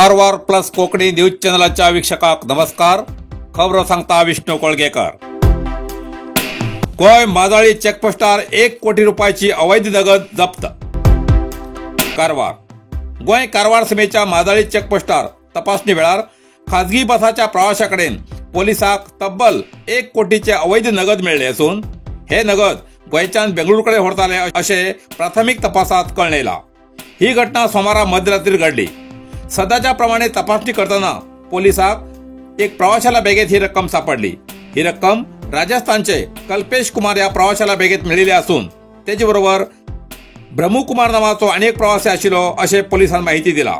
Karwar plus Konkani news चॅनलाच्या वीक्षकांक नमस्कार. खबरो सांगता विष्णू कोळगेकर. गोंय माजाळी चेकपोस्टार 1 कोटी रुपयाची अवैध नगद जप्त. कारवार गोंय कारवार सीमेच्या माजाळी चेकपोस्टार तपासणी वेळार खाजगी बसाच्या प्रवाशा कडेन पोलिसांक तब्बल 1 कोटीचे अवैध नगद मेळ्ळे असून हे नगद गोंयच्यान बेंगळूर कडेन व्हरताले अशें प्राथमीक तपासात कळ्ळें आयलां. ही घटना सोमारा मध्यरात्री घडली. सदाच्या प्रमाणे तपासणी करताना पोलिसांक एक प्रवाशाला बॅगेत ही रक्कम सापडली. ही रक्कम राजस्थानचे कल्पेश कुमार या प्रवाशाला बॅगेत मेळिल्ली असून त्याचे बरोबर ब्रह्मू कुमार नावाचो अनेक प्रवासी आशिल्लो अशें पोलिसान माहिती दिला.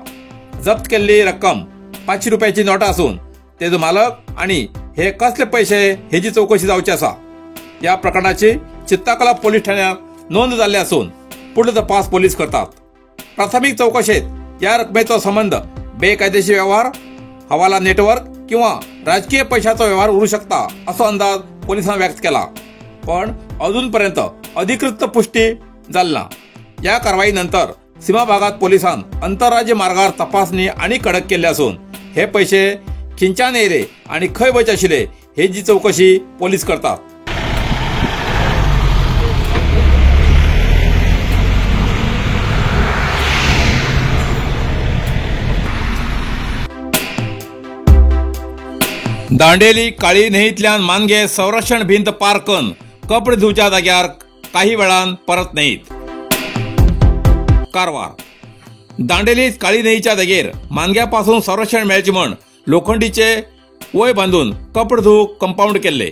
जप्त केल्ली रक्कम 500 रुपयाची नोट असून तेजो मालक आणि हे कसले पैसे हेची चौकशी जावची आसा. या प्रकरणाची चित्ताकला पोलीस ठाण्यात नोंद जाल्ली असून पुढलो तपास पोलीस करतात. प्राथमिक चौकशेत या रकमेचो संबंध बेकायदेशीर व्यवहार, हवाला नेटवर्क किंवा राजकीय पैशाचो व्यवहार उरू शकता असो अंदाज पोलिसांनी व्यक्त केला, पण अजूनपर्यंत अधिकृत पुष्टी जाली ना. या कारवाईनंतर सीमा भागात पोलिसान आंतरराज्य मार्गार तपासणी आणि कडक केल्ली असून हे पैसे खिंच्यान येयले आणि खंय वयचे आशिल्ले हेची चौकशी पोलीस करतात. दांडेली काळी न्हंयेंतल्यान मानगे संरक्षण भिंत पार करून कपडे धुवच्या जाग्यार काही वेळान परत न्हंयत. कारवार दांडेलीत काळी न्हंयेच्या देगेर मानग्या पासून संरक्षण मेळचें म्हण लोखंडीचे वय बांदून कपडे धुवूंक कंपावंड केल्ले.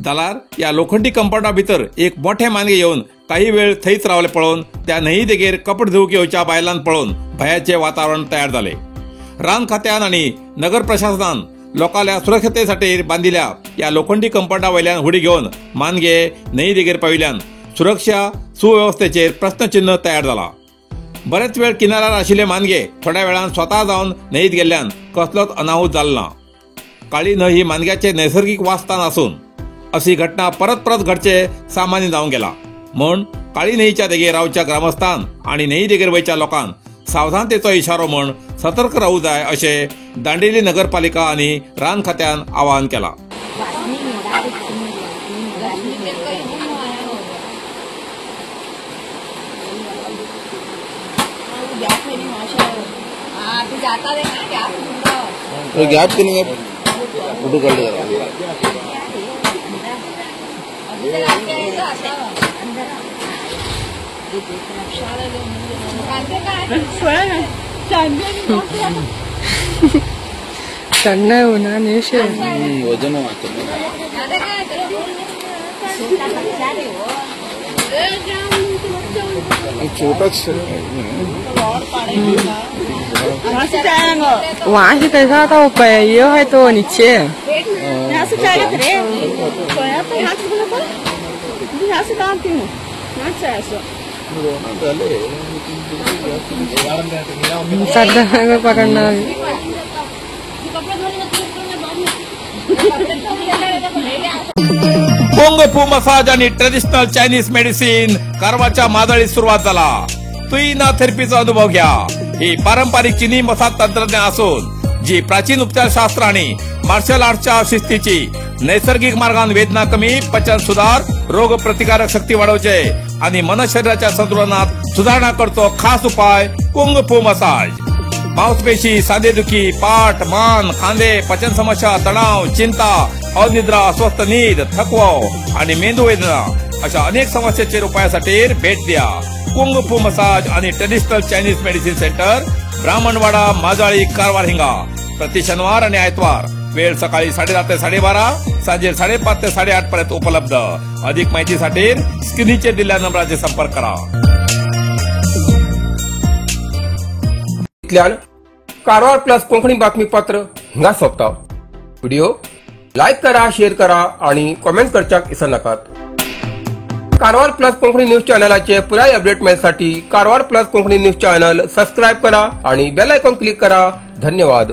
जाल्यार ह्या लोखंडी कंपावंडा भितर एक मोठे मानगे येवन काही वेळ थंयच रावले पळोवन त्या न्हंये देगेर कपडे धुवूंक येवच्या बायलांक पळोवन भयाचे वातावरण तयार जालें. रान खात्यान आनी नगर प्रशासनान लोकांल्या सुरक्षतेसाठी बांदिल्या या लोखंडी कंपावंडा वयल्यान हुडी घेवन मानगे न्हंये देगेर पाविल्ल्यान सुरक्षा सुवेवस्थेचेर प्रस्नचिन्ह तयार जाला. बरेच वेळ किनाऱ्यार आशिल्ले मानगे थोड्या वेळान स्वता जावन न्हंयेत गेल्ल्यान कसलोच अनाहूत जालो ना. काळी न्हंय ही मानग्याचे नैसर्गिक वासस्थान आसून अशी घटना परत परत घडचे सामान्य जावन गेला. म्हूण काळी न्हंयेच्या देगेर रावच्या ग्रामस्थान आनी न्हंये देगेर वयच्या लोकांक सावधानतेचो इशारो म्हण सतर्क रावू जाय अशें दांडेली नगरपालिका आनी रान खात्यान आवाहन केलां. वजन छोटा वहाँ से कैसा था वो ये है तो नीचे यहाँ से यहाँ से डालती हूँ पकड़ना. कुंग फू मसाज आणि ट्रेडिशनल चायनीज मेडिसिन कारवारच्या मादळीत सुरुवात झाला. तुईना थेरपीचा अनुभव घ्या. ही पारंपरिक चिनी मसाज तंत्रज्ञान असून जी प्राचीन उपचारशास्त्र आणि मार्शल आर्टच्या शिस्तीची नैसर्गिक मार्गान वेदना कमी, पचन सुधार, रोग प्रतिकारक शक्ती वाढवचे आणि मन शरीराच्या संतुलनात सुधारणा करतो खास उपाय कुंग फू मसाज. मांसपेशी, सांधेदुखी, पाठ, मान, खांदे, पचन समस्या, तणाव, चिंता, अनिद्रा, अस्वस्थ नीद, थकवो आणि मेंदू वेदना अशा अनेक समस्येचेर उपायासाठी भेट द्या. कुंग फू मसाज आणि traditional Chinese medicine centre, Brahmanwada, Majali, Karwar हिंगा. प्रति शनिवार आणि आयतवार वेळ सकाळी 10:30 ते 12:30, सांजे 5:30 ते 8:30 पर्यंत उपलब्ध. अधिक माहितीसाठी स्क्रीनचेर दिल्ल्या नंबराचेर संपर्क करा. इतल्यान कारवार प्लस कोंकणी बातमीपत्र हिंगा सोंपता. व्हिडिओ लायक करा, शेअर करा आणि कॉमेंट करच्याक विसरनाकात. कारवार प्लस कोंकणी न्यूज चॅनलाचे पुराय update मेळसाठी Karwar plus Konkani news channel subscribe करा आणि बेल आयकॉन क्लिक करा. धन्यवाद.